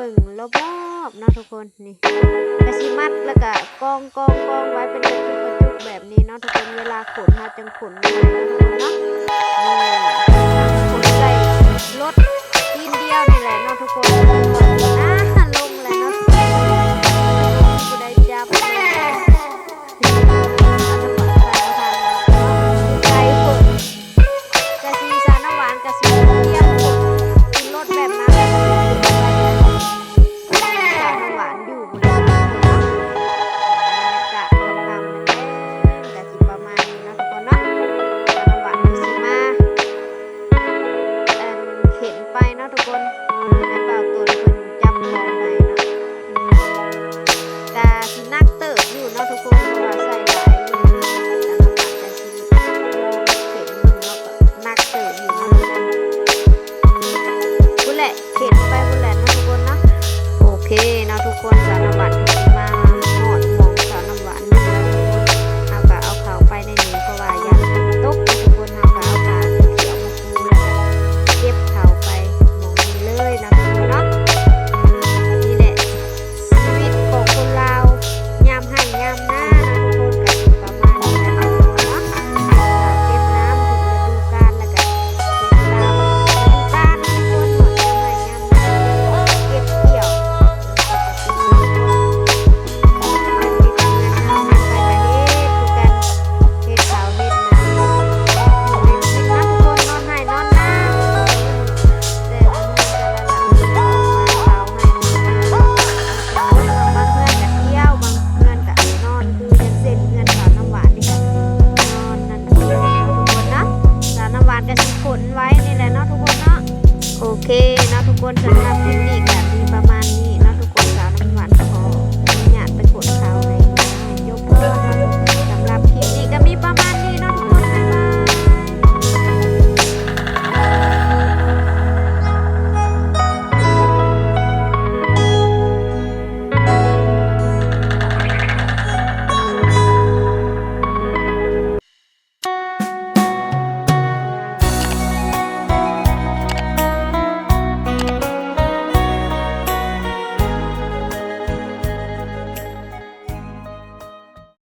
ເບິ່ງລອບໆເນາະທຸກຄົນ ນີ້ ກະຊິມັດ ແລ້ວກະກອງໆໆໄວ້ເປັນກະຈຸກໆແບບນີ້ເນາະທຸກຄົນ ເວລາຂົນເຮົາຈັ່ງຂົນງ່າຍເນາະທຸກຄົນເນາະ ນີ້ ຂົນໃສ່ລົດຕີນດຽວນີ້ແຫຼະເນາະທຸກຄົນ ອາ ລົງແລ້ວເນາະ ຜູ້ໃດຈັບ ໄປພຸ້ນ ກະຊິ ສາວນ້ຳຫວານກະຊິຕຽມຂົນຂຶ້ນລົດແບບນັ້ນ ສາວນ້ຳຫວານຢູ່ພຸ້ນແຫຼະເນາະ ກະຄ່ຳໆແລ້ວ ກະຊິປະມານນີ້ເນາະທຸກຄົນເນາະ ສາວນ້ຳຫວານກະຊິມາ ອັນ ເຂັນໄປເນາະທຸກຄົນ ໃຫ້ບ່າວໂຕນເພິ່ນຈັບຂອງໃຫ້ເນາະ ກະຊິໜັກເຕີບຢູ່ເນາະທຸກຄົນ ເພາະວ່າໃສ່ຫຼາຍຢູ່ ສາວນ້ຳຫວານກະຊິເຂັນເບິ່ງເນາະ ກະໜັກເຕີບຢູ່ເນາະທຸກຄົນ ພຸ້ນແຫຼະ ເຂັນໄປພຸ້ນແຫຼະເນາະທຸກຄົນເນາະ ໂອເຄເນາະທຸກຄົນ ສາວນ້ຳຫວານກະຊິມາຮອດໝ່ອງສາວນ້ຳຫວານຢູ່ເນາະທຸກຄົນ ເຮົາກະເອົາເຂົ້າໄປໃນນີ້ ເພາະວ່າຢ້ານຝົນຕົກເນາະທຸກຄົນ ເຮົາກະເອົາຜ້າຂຽວໆມາປູ ແລ້ວກະເກັບເຂົ້າໄປໝ່ອງນີ້ເລີຍເນາະທຸກຄົນເນາະ ນີ້ແຫຼະ ຊີວິດຂອງຄົນລາວ ຍາມໄຮ່ຍາມນາເນາະທຸກຄົນ ກະຊິປະມານນີ້ແຫຼະເນາະທຸກຄົນເນາະ ເກັບນ້ຳຖືກລະດູການ ແລ້ວກະເກັບຕາມລະດູການເນາະທຸກຄົນ ຮອດຍາມໄຮ່ຍາມນາ ເກັບກ່ຽວ ເຮັດເຮືອນເຮົາ ເຮັດໄຮ່ກະເຮັດຄືກັນ ເຮັດເຂົ້າເຮັດນາ ຢູ່ໃນຊີວິດເນາະທຸກຄົນ ນອນໄຮ່ນອນນາ ແຕ່ລະມື້ແຕ່ລະຫຼັງ ເຮັດເຂົ້າໃຫ້ ບາງເຮືອນກະທ່ຽວ ບາງເຮືອນກະນອນ ຄືຢ່າງເຊັ່ນເຮືອນສາວນ້ຳຫວານນີ້ກະນອນນັ້ນເອງເນາະທຸກຄົນເນາະ ສາວນ້ຳຫວານກະຊິຂົນໄວ້ນີ້ແຫຼະເນາະທຸກຄົນເນາະ ໂອເຄເນາະທຸກຄົນ ສຳລັບຄລິບນີ້ກະ